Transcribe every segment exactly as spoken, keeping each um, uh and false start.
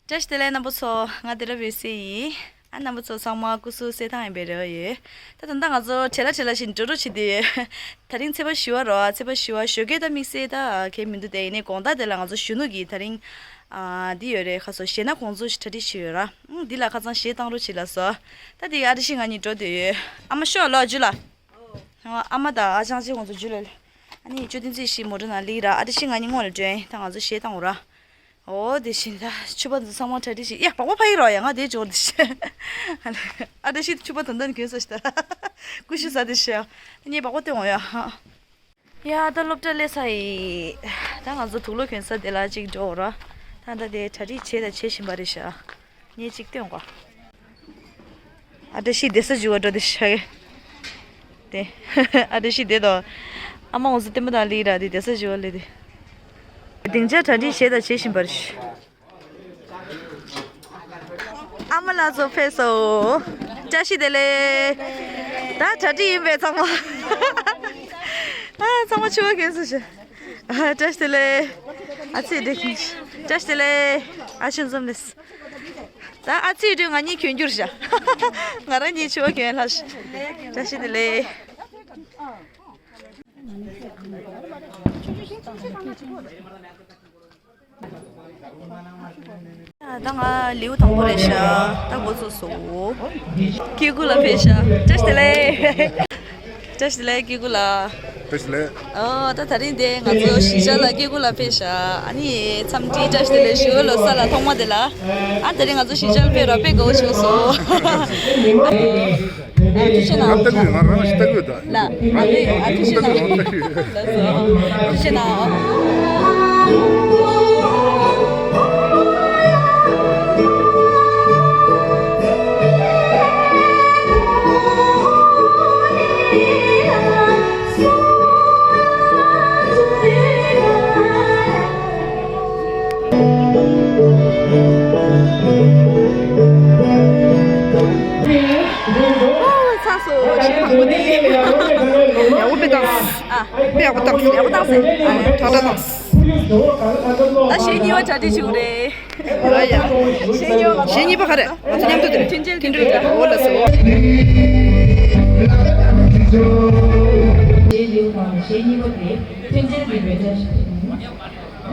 བཀྲ་ཤིས་བདེ་ལེགས་རྣམ་པ་ཚོ། ང་བདེ་རབ་འོད་ཟེར་ཡིན། ཨ། རྣམ་པ་ཚོ་ཚང་མ་སྐུ་གཟུགས་གསལ་ཐང་ཡིན་པའི་རེ་བ་ཡོད། ད་ད་ལྟ་ང་ཚོ་བྲེལ་ལ་བྲེལ་ལ་ཞིག་འགྲོ་འགྲོ་བྱེད་དུས་ཡོད། ད་རིང་ཚེས་པ་བཞི་པ་རོ། ཚེས་པ་བཞི་པ་ཞོགས་ཀས་ད་དམིགས་བསལ་ད་གས་མི་འདུག་དེ་ཡིན་ནའི་དགོང་དག་དེ་ལ་ང་ཚོ་གཞོན་ནུ་གི་ད་རིང་ཨ་འདི་ཡོད་རེད། ཁ་སོ་གཞས་སྣ་དགོང་ཚོ་ཞིག་གྲ་སྒྲིག་བྱས་ཡོད་ར། ཨང་འདི་ལ་ཁ་སང་གཞས་བཏང་རོགས་བྱེད་ལ་སོ། ད་དེ་ག་ཨ་བཀྲ་ཤིས་ང་གཉིས་འགྲོ་འདོད་ཡོད། ཨ་མ་ཤོག་ལོ་འཇུ་ལ། ཨ་མ་དང་ཨ་ཅང་ཅེ་ཁོང་ཚོ་འཇུ་ལ། ཨ་ནི་ཅོ་ཏིན་ཙི་ཞིག་མོ་ཊ་ནང་སླེབས་ར། ཨ་བཀྲ་ཤིས་ང་གཉིས་སྔོན་ལ་འགྲོ་ཡིན། ད་ང་ཚོ་གཞས་བཏང་འོ་ར། ཨོ་དེ་བཞིན་ད་ཕྱུ་པ་འཛིན་ཚང་མ་གྲ་སྒྲིག་བྱེད། ཡ་བག་པ་ཕ་ཡི་རོ། ཡ་ང་དེ་འབྱོར་དེ་བཞིན། ཨ་བཀྲ་ཤིས་ཕྱུ་པ་ད་ལྟ་ནས་གྱོན་ས་ཞིག་ད། ཀུ་ཤུ་ཟ་དེ་བཞིན། ངས་བག་པ་སྟོན་འོང་ཡ། ཡ་ད་སློབ་གྲྭ་སླེབས་ཚར་ཡིན། ད་ང་ཚོ་དུག་ལོག་གྱོན་ས་དེ་ལ་གཅིག་འགྲོ་འོ་ར། ད་ད་དེ་གྲ་སྒྲིག་བྱས་དང་བྱེད་བཞིན་པ་རེད་ཤག་ངས་གཅིག་སྟོན་གོ། ཨ་བཀྲ་ཤིས་བསྡད་ས་འཇུ་བ་འགྲོ་དེ་ཤག་གི། དེ། ཨ་བཀྲ་ཤིས་བསྡད་དོ། ཨ་མ་ང་ཚོ་ལྟད་མོ་དང་སླེབས་ར། དེ་བསྡད་ས་འཇུ་བ་སླེབས་དེ། སྡིངས་ཆ་གྲ་སྒྲིག་བྱས་དང་བྱེད་བཞིན་པ་རེད་ཤག་ཨ་མ་ལགས་ཚོ་ཕེབས་སོང་། བཀྲ་ཤིས་བདེ་ལེགས། ད་གྲ་སྒྲིག་ཡིན་པས་ཚང་མ། ཨ་ཚང་མ་ཕྱུ་པ་གྱོན་སོང་ཞིག་ཨ་བཀྲ་ཤིས་བདེ་ལེགས། ཨ་ཙི་བདེ་གིན། བཀྲ་ཤིས་བདེ་ལེགས། ཨ་ཆེན་འཛོམས་ལེས། ད་ཨ་ཙི་དུས་ང་གཉིས་གྱོན་རྒྱུར་བཞག་ང་རང་གཉིས་ཕྱུ་པ་གྱོན་ལ་ཞིག་བཀྲ་ཤིས་བདེ་ལེགས། ད་ང་ལེའུ་དང་པོ་རེད་ཤག་ད་འགོ་ཚུགས་སོང་། སྐྱེ་རྒུ་ལ་ཕེབས་ཤག་བཀྲ་ཤིས་བདེ་ལེགས། བཀྲ་ཤིས་བདེ་ལེགས་སྐྱེ་རྒུ་ལགས། བཀྲ་ཤིས་བདེ་ལེགས། ཨོ་ད་ད་རིང་དེ་ང་ཚོ་གཞིས་ཆགས་ལ་སྐྱེ་རྒུ་ལ་ཕེབས་ཤག་ཨ་ནི་འཚམས་འདྲི་བཀྲ་ཤིས་བདེ་ལེགས་ཞུ་ལོ་གསར་ལ་ཐོག་མ་དེ་ལ། ཨ་དེ་རིང་ང་ཚོ་གཞིས་ཆགས་ལ་ཕེབས་ར་དཔེ་དགའ་བོ་བྱུང་སོང་། ཨ་ཐུགས་རྗེ་གནང་། ང་ལྟ་གི་ཡོད། ང་རང་ཞིག་ལྟ་གི་ཡོད་ད། ལ། ཨ་ནི་ཨ་ཐུགས་རྗེ་གནང་། ལགས་སོ། ཐུགས་རྗེ་གནང་། ཚ་སོ་ཆེ་མང་པོ་དེ་ཡག་པོ་དཔེ་བཏང་། ཨ། དཔེ་ཡག་པོ་བཏང་། ཡག་པོ་བཏང་ཟེར། ཨ་ནི་ཁྲ་ཁྲ་བཏང་། ད་གཞས་གཉིས་པ་གྲ་སྒྲིག་བྱུང་རེད། ཡ་ཡ། གཞས་གཉིས་པ་ག་རེ། ང་ཚོ་མཉམ་དུ་དེ་རེད། མཐུན་རྐྱེན་གྱི་འོ་ལགས་སོ། གཞས་ལེའུ་ནང་གཞས་གཉིས་པ་དེ་མཐུན་རྐྱེན་གྱི་འབོད་སྒྲ་ཞིག་རེད།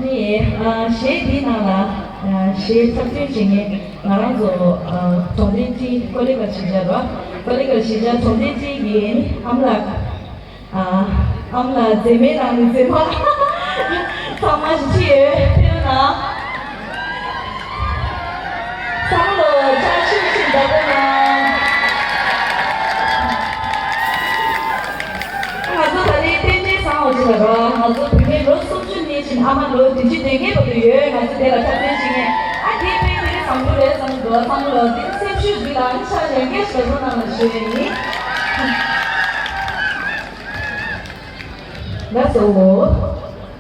ནི་ཨ་གཞས་འདིའི་ནང་ལ་ཨ་གཞས་འཁྲབ་སྟོན་བྱེད་མཁན་ང་རང་ཚོ་ཨ་གྲོང་སྡེ་ཁྲི་ཀོ་ལི་གལ་གཞིས་ཆགས་ར། ཀོ་ལི་གལ་གཞིས་ཆགས་གྲོང་སྡེ་ཁྲི་གི་ཨམ་ལགས། ཨ་ཨམ་ལགས་མཛེས་མའི་ནང་ནས་མཛེས་མ། ཚང་མ་ཞིག་ཁྲིད་ཡོད་ཕེབས་ན། བསམ་བློ་བཅའ་ཤེས་ཤིག་འདྲ་པོ་ན། ང་ཚོ་ད་རེས་རྟེན་འབྲེལ་བཟང་བ་ཅིག་ལ་རོ། ང་ཚོ་བུད་མེད་ལོ་སུམ་ཅུ་ནས་བཞིན་ཨ་མ་ལོ་བདུན་ཅུ་དོན་བརྒྱད་བར་དུ་ཡོད། ང་ཚོ་དེ་ལ་འཁྲབ་སྟོན་བྱེད་མཁན། ཨ་དེ་དཔེ་དེ་རིང་བཟང་པོ་རེད་བསམ་གྱི་འདུག་བསམ་བློ་དེ་སེམས་ཤུགས་འདི་ལ་ཨ་ནི་ཆ་ཡོད་མཁན་ཞིག་ལ་ཚོ་ནང་ལ་ཞུ་ཡ་ཡིན། ལགས་སོ།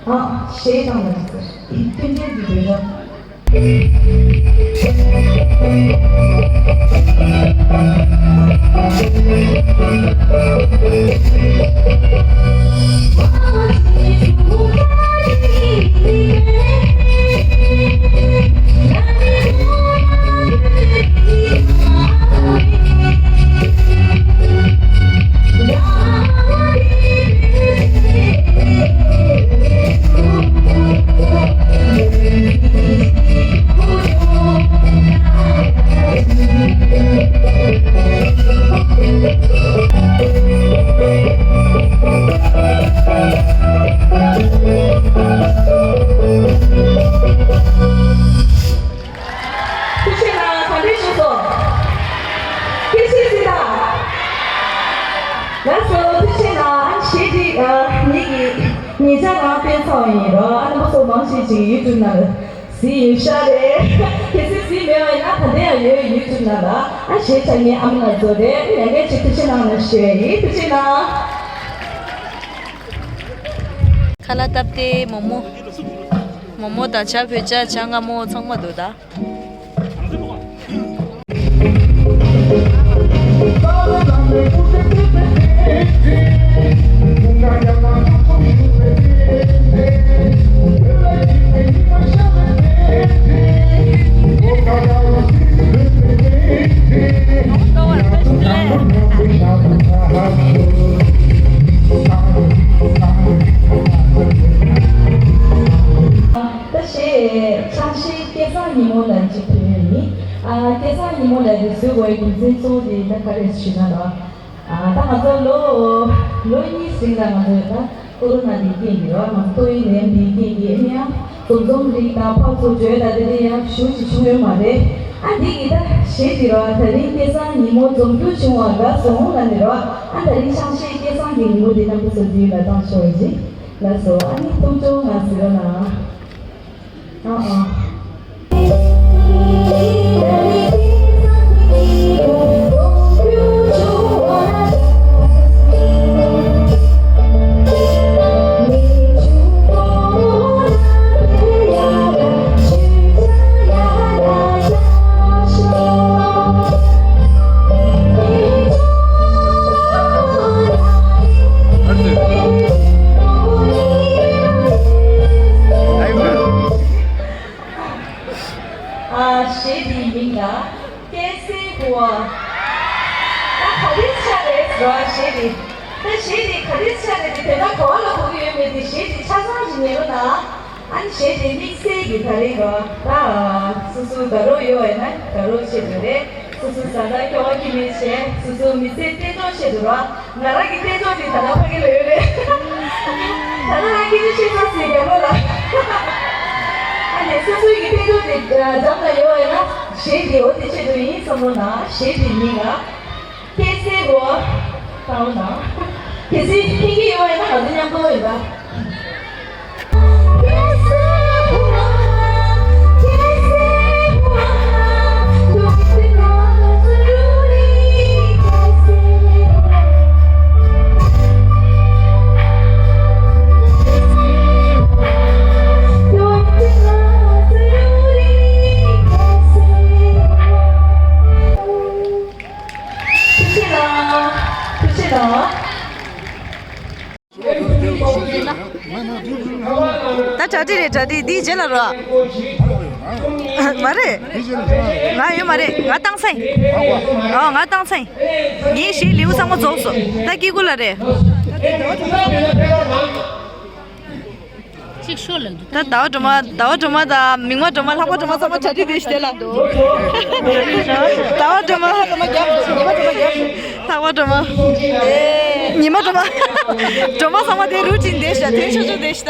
ཨ་གཞས་བཏང་བ་རེད་ཟེར། མཐུན་རྐྱེན་གྱི་འབོད་སྒྲ། ཐུགས་རྗེ་གནང་། ག་འདྲ་བྱུང་སོང་། སྐད་ཆ་ཅིག་དང་། ལགས་སོ། ཐུགས་རྗེ་གནང་། ཨ་གཞས་འདི་ཨ་ངེད་ཀྱིས་ཉེ་ཆར་རང་སྤེལ་ཚར་བ་ཡིན་རོ། ཨ་རྣམ་པ་ཚོ་མང་ཆེ་ཅིག་ཡུ་ཊུབ་ནང་ལ་གཟིགས་ཡོད་ཤག་རེད། གལ་སྲིད་གཟིགས་མེད་པ་ཡིན་ན་ད་ལྟ་ཡང་ཡོད། ཡུ་ཊུབ་ནང་ལ་ཨ་གཞས་འཁྲབ་མཁན་ཨ་མ་ལགས་ཚོ་རེད། ཡང་བསྐྱར་ཅིག་ཐུགས་རྗེ་གནང་ལ་ཞུ་ཡ་ཡིན། ཐུགས་རྗེ་གནང་། ཁ་ལག་སྟབས་བདེ། མོག་མོག་མོག་མོག་དང་ཇ་བོད་ཇ། ཇ་མངར་མོ་ཚང་མ་འདུག་ད། ཆང་ཤེས་སྐལ་བཟང་ཉིན་མོ་ལ་གཅིག་ཕུལ་ཡོད་ཡིན། ཨ་སྐལ་བཟང་ཉིན་མོ་ལ་འདི་བཟོས་དགོས་རྒྱུ་མཚན་གཙོ་བོ་དེ་ད་ག་རེ་ཞུས་ན་ལ། ཨ་ད་ང་ཚོ་ལོ་ལོ་གཉིས་རིང་ལ་ང་ཚོ་ད་ཀོ་རོ་ན་དེའི་རྐྱེན་གྱིས་རོ། ང་ཚོ་ཏོག་དབྱིབས་ནད་ཡམས་དེའི་རྐྱེན་གྱིས་ཨ་ནི་ཡང་འཛོམས་འཛོམས་རིགས་དང་ཕར་ཚུར་བྲོས་དང་དེ་འདྲ་ཡང་ཞེ་ཅིག་བྱུང་ཡོད་མ་རེད། ཨ་འདི་གི་ད་གཞས་འདི་རོ། ད་རིང་སྐལ་བཟང་ཉིན་མོ་འཛོམས་རྒྱུ་བྱུང་བ་དགའ་སོང་ལ་ནི་རོ། ཨ་ད་རིང་ཆང་ཤེས་སྐལ་བཟང་གི་ཉིན་མོ་འདི་རྣམ་པ་ཚོ་འདི་ལ་བཏང་ཆོག་ཅིག་ལགས་སོ། ཨ་ནི་ཐུགས་སྦྱོར་ང་ཟེར་རོ་ན། ཨ་ཨ། ཨ་གཞས་འདིའི་མིང་ལ་སྐྱེ་སའི་ཧུ་བ། ད་ག་རེ་ཆགས་རེད་ཟེར་བ་གཞས་འདི། ད་གཞས་འདི་ག་རེ་ཆགས་རེད་དེ་དེ་ན་ག་བ་ལ་གོ་གི་ཡོད་མེད་དེ་གཞས་འདི་ཆ་ཚང་ཞིག་ཉན་རོགས་གནང་། ཨ་ནི་གཞས་དེ་དམིགས་བསལ་གྱི་ད་རེས་རོ། ད་སོ་སོའི་དགའ་རོགས་ཡོད་པ་ཡིན་ན་དགའ་རོགས་ཆེད་དུ་རེད། སོ་སོའི་བཟའ་ཟླ་ཁྱོ་ག་ཁྱིམ་མི་བྱས། སོ་སོའི་མི་ཚེ་བརྟན་ཐོག་ཆེད་དུ་རོ། ང་རང་གི་བརྟན་ཐོག་དེ་ད་ལྟ་ཕ་གི་ལ་ཡོད་རེད། ད་ལྟ་ང་སྐད་ཆ་བཤད་ཚར་ཟིན་རྒྱ་ལོ་ལ། ཨ་ནི་སོ་སོའི་གི་བརྟན་ཐོག་དེ་འཇམ་ལ་ཡོད་པ་ཡིན་ན་གཞས་དེ་འོ་དེ་ཆེད་དུ་ཡིན་བསམ་བློ་ན་གཞས་དེ་མིང་ལ། སྐྱེ་སའི་ཧུ་བ། ལྟ་བ་ན། གལ་སྲིད་མཁྱེན་གྱི་ཡོད་པ་ཡིན་ན་ང་ཚོ་མཉམ་དུ་ཡིན་པ། ཐུགས་རྗེ་གནང་། ཐུགས་རྗེ་གནང་། ད་གྲ་སྒྲིག་རེད། གྲ་སྒྲིག་འདིའི་རྗེས་ལ་རོ། མ་རེད། ང་ཡོད་མ་རེད། ང་བཏང་ས་ཡིན། ཨོ་ང་བཏང་ས་ཡིན། ངའི་གཞས་ལེའུ་ཚང་མ་རྫོགས་སོང་། ད་སྐྱིད་སྐུ་ལ་རེད། གཅིག་ཤོ་ལ་འདུག་ད་ཟླ་བ་སྒྲོལ་མ། ཟླ་བ་སྒྲོལ་མ་དང་མིག་དམར་སྒྲོལ་མ། ལྷག་པ་སྒྲོལ་མ་ཚང་མ་གྲ་སྒྲིག་བསྡད་ཤག་དེ་ལ། ཟླ་བ་སྒྲོལ་མ་ལྷག་པ་སྒྲོལ་མ་རྒྱབ། ཉི་མ་སྒྲོལ་མ་རྒྱབ། ལྷག་པ་སྒྲོལ་མ། ཉི་མ་སྒྲོལ་མ། སྒྲོལ་མ་ཚང་མ་དེ་རུ་ཅིག་བསྡད་ཤག་དེ་ཆུ་ཆུ་བསྡད་ཤག་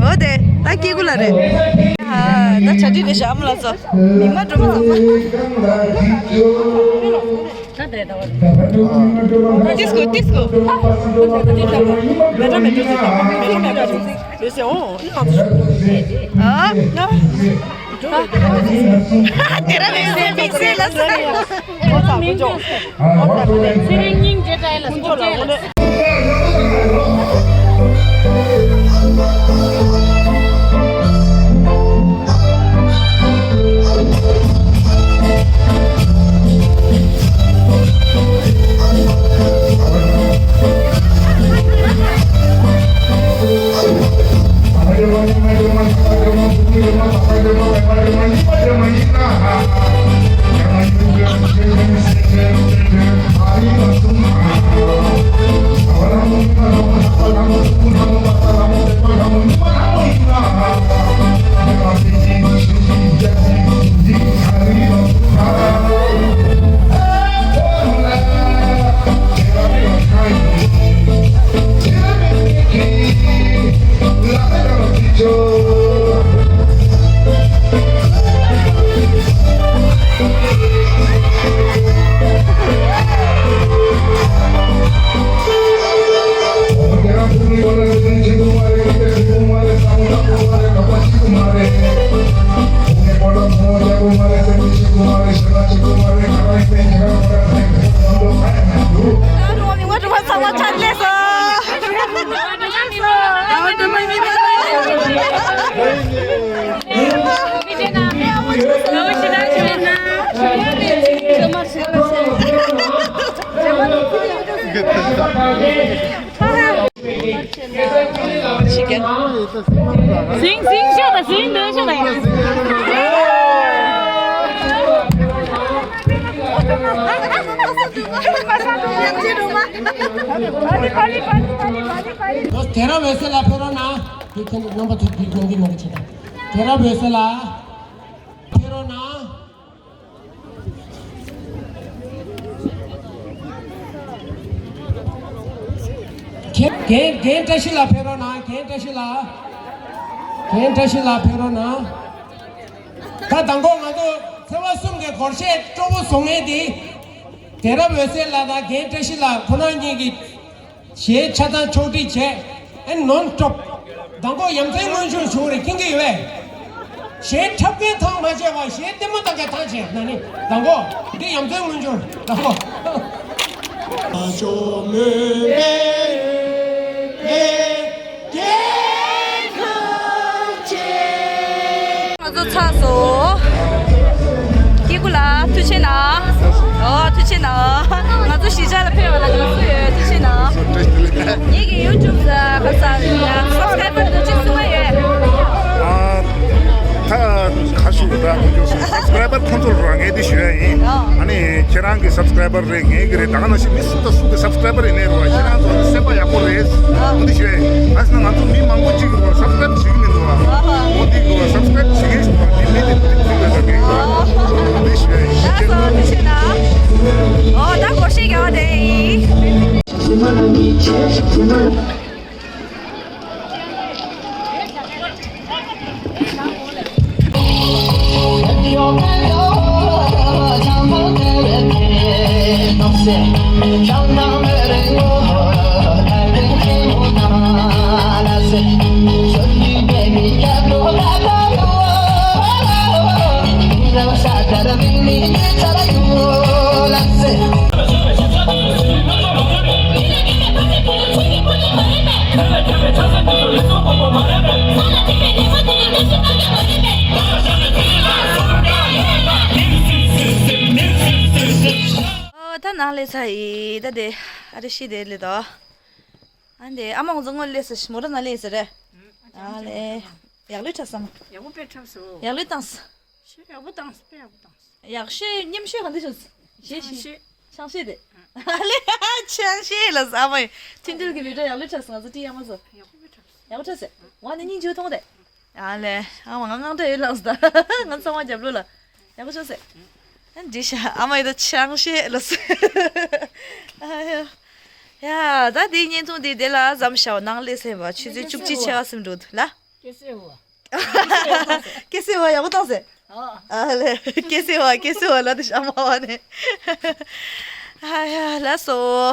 འོ་དེ་ད་སྐྱིད་སྐུ་ལ་རེད། ད་གྲ་སྒྲིག་བསྡད་ཤག་ཨ་མ་ལགས་ཚོ། མིག་དམར་སྒྲོལ་མ་ཚང་མ། ཏིས་ཀོ་ཏིས་ཀོ། མེད་འགྲོ་མེད་འགྲོ། ཨ། དེ་ར་མིག་སེ་མིག་སེ་ལ་སེ། ཚེ་རིང་སྙིང་རྗེ་དྲག་ལ་སོགས་རྗེ་ལ། ཟིང་ཟིང་ཤོག་དང་ཟིང་འདོན་ཤོག་དང་ཡང་། དེ་རབ་འོད་ཟེར་ལགས་ཕེབས་རོགས་གནང་། དེ་ཁྱེད་རྣམ་པ་ཚོ་དེ་ཡོང་གི་མ་རེད་བྱས་ཙང་། དེ་རབ་འོད་ཟེར་ལགས་ཕེབས་རོགས་གནང་། རྒན་རྒན་རྒན་བཀྲ་ཤིས་ལགས་ཕེབས་རོགས་གནང་། རྒན་བཀྲ་ཤིས་ལགས། རྒན་བཀྲ་ཤིས་ལགས་ཕེབས་རོགས་གནང་། ད་དང་པོ་ང་ཚོ་ཚེས་པ་གསུམ་གྱི་སྒོར་གཞས་སྤྲོ་པོ་བཟོ་མཁན་དེ། དེ་རབ་འོད་ཟེར་ལགས་དང་རྒན་བཀྲ་ཤིས་ལགས་ཁོ་རང་གཉིས་ཀྱིས་གཞས་ཆ་ཚང་ཕྱོགས་སྒྲིག་བྱས། ཨེ་ནོན་སི་ཊོབ། དང་པོ་ཡ་མཚན་མངོན་འགྱུར་བྱུང་རེད། མཁྱེན་གྱི་ཡོད་པས། གཞས་འཁྲབ་མཁན་ཐང་མ་བྱས་པ་གཞས་ལྟད་མོ་ལྟ་མཁན་ཐང་བྱས་ན་ནི་དང་པོ་འདི་ཡ་མཚན་མངོན་འགྱུར་དང་པོ། ང་ཚོ་ཚར་སོང་། སྐྱེ་རྒུ་ལགས་ཐུགས་རྗེ་གནང་། ཨོ་ཐུགས་རྗེ་གནང་། ང་ཚོ་གཞིས་ཆགས་ལ་ཕེབས་པ་ལ་དགའ་བསུ་ཡོད། ཐུགས་རྗེ་གནང་། ངེད་ཀྱི་ཡུ་ཊུབ་ས་ཁ་ས་སབ་སི་ཀ་རའི་བར་དུ་ཅིག་གསུང་བ་ཡོད། ཨ་ད་ཁ་ཤུ་ར་ཁོང་ཚོ་སབ་སི་ཀ་རའི་བར་ཁོང་ཚོར་རང་ངས་འདི་ཞུ་ཡ་ཡིན། ཨ་ནི་ཁྱེད་རང་གི་སབ་སི་ཀ་རའི་བར་རེད། ངའི་གི་རེད། ད་ག་ནང་བཞིན་མི་སུ་དང་སུ་གི་སབ་སི་ཀ་རའི་བར་ཡིན་ནའི་རེད་བ། ཁྱེད་རང་ཚོ་སེམས་པ་ཡག་པོ་རེད། འོ་འདི་ཞུ་ཡ་ཡིན། ཨ་སི་ན་ང་ཚོ་མི་མང་པོ་གཅིག་གི་རེད་བ་སབ་སི་ཀ་རའི་བར་བྱེད་ཀྱི་མི་འདུག་བ། འོ་འདི་གི་རེད་བ་སབ་སི་ཀ་རའི་བར་བྱེད་ཀྱི་མི་འདུག་བ། འདི་མི་དེ་འདི་ཚིག་ལ་ཟ་གི། འོ་འདི་ཞུ་ཡ་ཡིན། ད་སོ་འདི་ཞུ་ན། འོ་ད་སྒོར་གཞས་རྒྱག་པ་དེ་ཡིན། ཨོ་ད་ནང་ལས་ཚ་ཡི་ད་དེ་ཨ་རེ་ཤི་དེ་ལས་དོ། ཨ་འདི་ཨ་མ་ང་ཚོ་དངོས་ལས་ས་མོ་ར་ན་ལས་ས་རེད། ཨ་ལས་ཡག་ལུས་འཁྲབ་སམ། ཡག་པོ་དཔེ་འཁྲབ་སོང་། ཡག་ལུས་བཏང་སོང་། ཤེས་ཡག་པོ་བཏང་སོང་། དཔེ་ཡག་པོ་བཏང་སོང་། ཡག་ཤོས་མཉམ་ཤོས་ག་འདི་བྱུང་སོང་། ཤེས་ཤེས། ཆང་ཤེས་དེ། ཨ་ལས་ཆང་ཤེས་ལ་ས་མ་ཡི་ཐུན་ཐུན་གི་བི་ཌིའོ་ཡག་ལུས་འཁྲབ་སོང་། ང་ཚོ་ཏི་ཡག་མ་བཟོ། ཡག་པོ་དཔེ་འཁྲབ་སོང་། ཡག་པོ་འཁྲབ་སོང་། ཝ་ནི་སྙིང་རྗེ་མཐོང་དེ། ཨ་ལས་ཨ་མ་ང་དངངས་སྐྲག་ཡོད་ལགས་སོ་ད། ང་ཚང་མ་རྒྱབ་ལོ་ལ། ཡག་པོ་ཆོག་སེ། ཨ་འདི་ཤ་ཨ་མ་ཡི་ད་ཆང་ཤེས་ལོ་སེ། ཨ་ཡ། ཡ་ད་དེའི་བརྙན་ཐུང་དེ་དེ་ལ་མཚམས་བཞག་ནང་ལས་སེ་བ་ཆུ་ཚོད་བཅུ་གཅིག་ཆེ་བ་སེམས་འགྲོ་འདུག་ལ། ཀེ་སེ་བ། ཀེ་སེ་བ་ཡག་པོ་བཏང་སེ། ཨ་ལེ་ཀེ་སེ་བ་ཀེ་སེ་བ་ལ་དེ་ཤ་མ་བ་ནས། ཨ་ཡ་ལ་སོ།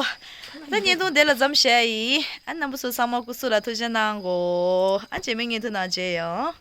ད་བརྙན་ཐུང་དེ་ལ་མཚམས་བཞག་ཡིན། ཨ་རྣམ་པ་ཚོ་ཚང་མ་སྐུ་གཟུགས་ལ་ཐུགས་རྗེ་གནང་གོ། ཨ་རྗེས་མའི་བརྙན་ཐུང་ནང་མཇལ་ཡོང་།